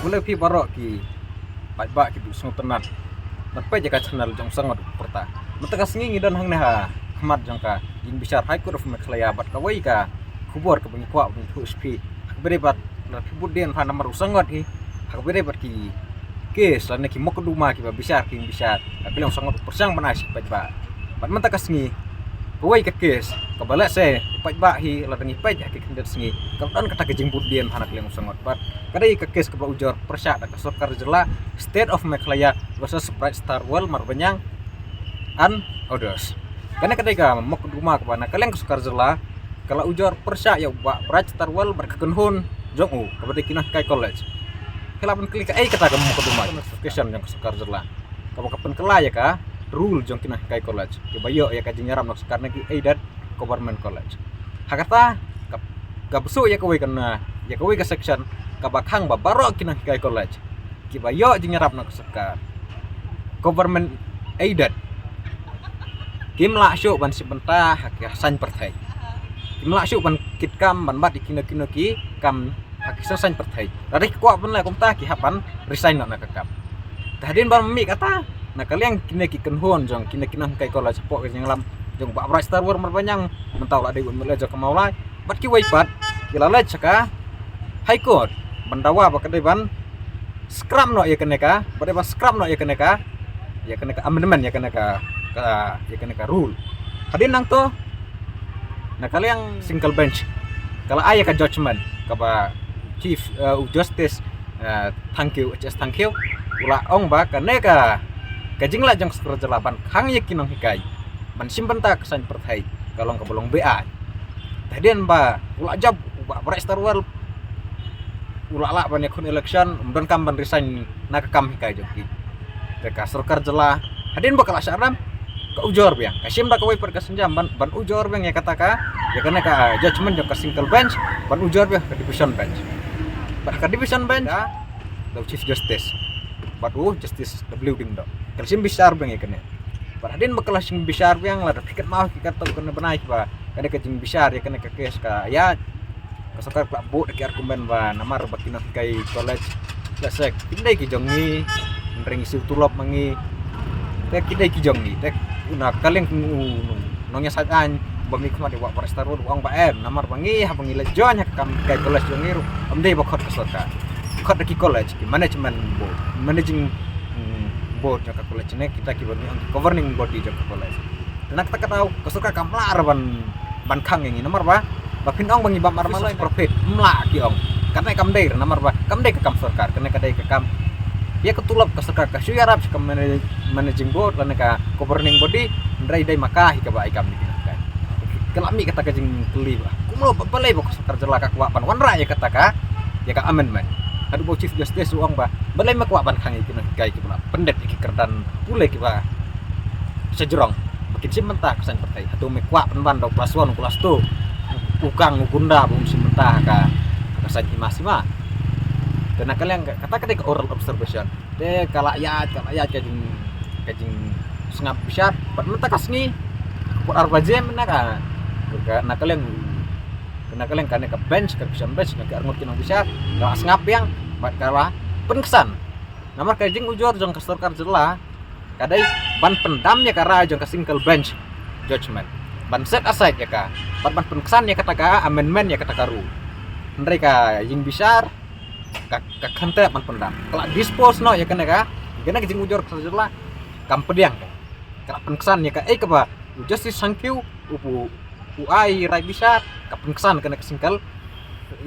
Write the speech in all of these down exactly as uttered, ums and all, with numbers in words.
Khublei phi baroh ki paidbah ki bym sngewtynnat ban peit ïa ka channel jong Sangot Pyrta. Mynta ka sngi ngi don hangne ha khmat jong ka ïing bishar High Court of Meghalaya bad kawei ka khubor kaba ngi kwah ban ïathuh sha phi. Ha kaba ïadei bad, lada phi bud dien ha namar u Sangot hi, ha kaba ïadei bad ki kes lane ki mukotduma kiba bishar ki ïing bishar, ha ka liang u Sangot u pyrshang ban ai sha ki paidbah. Bad mynta ka sngi kawei ka kes kaba lehse ki paidbah hi lada ngi peit ha ki khyndiat sngi ka don kata ka jingbud dien ha na ka liang u Sangot. Bad ka dei ka kes kaba la ujor pyrshah da ka sorkar jylla, State of Meghalaya versus Bright Star World Marbaniang and others. Kane ka dei ka mukotduma kaba na ka liang ka sorkar jylla ka la ujor pyrshah ïa u Bah Bright Star World bad ka kynhun jong u kaba dei ki nonghikai college. Ka la pynkylli kaei kata ka mukotduma, justification jong ka sorkar jylla kaba ka pynkylla ïa ka rule jong ki nonghikai college kiba ïoh ïa ka jingïarap na ka sorkar na ki aided government college. Ha kata ka, ka bsuh ïa kawei ka na, ïa kawei ka section kaba khang ba baroh ki nonghikai college kiba ïoh jingïarap na ka sorkar, government aided, kim lah shuh ban shim bynta ha ki saiñ pyrthei. Kim lah shuh ban kit kam ban bat ïa kino kino ki kam ha ki saiñ pyrthei. Lada ki kwah ban leh kumta ki hap ban resign noh na ka kam. Te hadien ba mih kata, na ka liang kine ki kynhun jong kine ki nonghikai college hapoh ka jingïalam jong Bah Bright Star World Marbaniang, mynta u la dei u M L A jong ka Mawlai bad kiwei pat ki la leit sha ka High Court ban dawa ba ka dei ban scrap noh ïa kane ka, ba dei ban scrap noh ïa kane ka, ïa kane ka amendment, ïa kane ka, ka, ïa kane ka rule. Hadien nangto na ka liang single bench ka la ai ïa ka judgment kaba Chief, eh, u Justice, eh, Thangkhiew, H S Thangkhiew u la ong ba kane ka, ka jingleh jong ka sorkar jylla ban khang ïa ki nonghikai ban shim bynta ka saiñ pyrthei ka long kaba long beaiñ. Te hadien ba u la jop u Bah Bright Star World u la lah ban ïakhun election, um donkam ban resign na ka kam hikai jong ki. Te ka sorkar jylla hadien ba ka la shah rem, ka ujor biang, ka shim da kawei pat ka sienjam ban, ban ujor biang ïa kata ka, ïa kane ka judgment jong ka single bench, ban ujor biang ka division bench. Bad ka division bench da, da u Chief Justice bad u Justice W Diengdoh ka la shim bishar biang ïa kane. Bad hadien ba ka la shim bishar biang, lada phi kynmaw ki katto katne bnai kiba kane ka jingbishar ïa kane ka kes ka ïaid, ka sorkar ka la bud da ki argument ba namar ba ki nonghikai college, lehse kim dei ki jong ngi, hynrei ngi siew tulop ma ngi, te ki dei ki jong ngi. Te na ka liang u nongïasaid aiñ ba mih khmat ïa u Bah Bright Star World u ong ba em, namar ba ngi haba ngi leit join ha ka kam hikai college jong ngi ruh ym dei ba khot ka sorkar, khot da ki college, ki management board, managing, mm, board jong ka college ne kita kiba ngi ong ki governing body jong ka college. Te na kata ka daw ka sorkar kam lah re ban, ban khang ïa ngi namar ba, ba phin ong ba ngi bam armyloi profit, ym lah ki ong. Kane kam dei re namar ba kam dei ka kam sorkar, kane ka dei ka kam, ïa ka tulop ka sorkar ka shu ïarap sha ka manage-, managing board lane ka governing body, hynrei dei ma ka hi kaba ai kam ïa ki nonghikai. Ka la mih kata ka jingkylli ba kumno ba balei ba ka sorkar jylla ka kwah ban wanrah ïa kata ka, ïa ka amendment. Haduh ba u Chief Justice u ong ba balei me kwah ban khang ïa ki nonghikai kiba la pyndep ïa ki kyrdan pule kiba sha jrong ba kin shim bynta ka saiñ pyrthei? Hato me kwah pynban da u class one, u class two, u kang, u gunda ba um shim bynta ha ka, ha ka saiñ hima sima? Te na ka liang ka, kata ka dei ka oral observation. Te ka la ïaid, ka la ïaid ka jing, ka jingsngap bishar. Bad mynta ka sngi, ka por ar baje mynta ka, ka, na ka liang, na ka liang kane ka bench, ka division bench, na ki arngut ki nongbishar ka la sngap biang bad ka la pynksan. Namar ka jingujor jong ka sorkar jylla ka dei ban pyndam ïa ka rai jong ka single bench judgment, ban set aside ïa ka, bad ban pynksan ïa kata ka amendment ïa kata ka rule. Hynrei ka ïing bishar ka, ka kynthep ban pyndam, ka la dispose noh ïa kane ka, ïa kane ka jingujor ka sorkar jylla, kam pdiang ka. Ka la pynksan ïa kaei kaba u Justice Thangkhiew u, u, u ai rai bishar, ka pynksan kane ka single,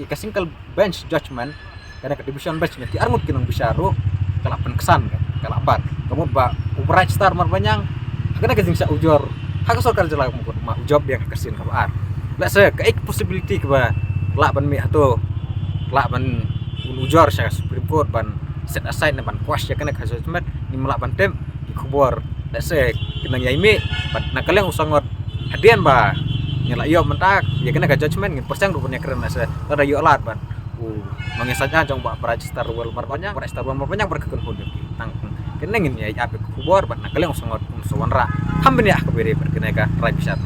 ïa ka single bench judgment, kane ka division bench na ki arngut ki nongbishar ruh ka la pynksan ka, ka la bat. Ka mut ba u Bright Star Marbaniang ha kane ka jingshah ujor ha ka sorkar jylla ka mut ma u jop biang ha ka sien kaba ar. Lehse kaei ka possibility kaba lah ban mih hato, lah ban un ujor sha ka Supreme Court ban set aside ne ban quash ïa kane ka judgment, ngim lah ban tip. Ki khubor lehse ki nang ïai mih, bad na ka liang u Sangot hadien ba ngi la ïoh mynta ïa kane ka judgment, ngin pyrshang ruh ban ïakren lehse lada ïoh lad bad u nongïasaid aiñ jong u Bah Bright Star World Marbaniang, Bright Star World Marbaniang bad ka kynhun jong ki. Tang kane ngin ïai ap ïa ka khubor, bad na ka liang u Sangot um sa wanrah kham bniah ha kaba ïadei bad kane ka rai bishar.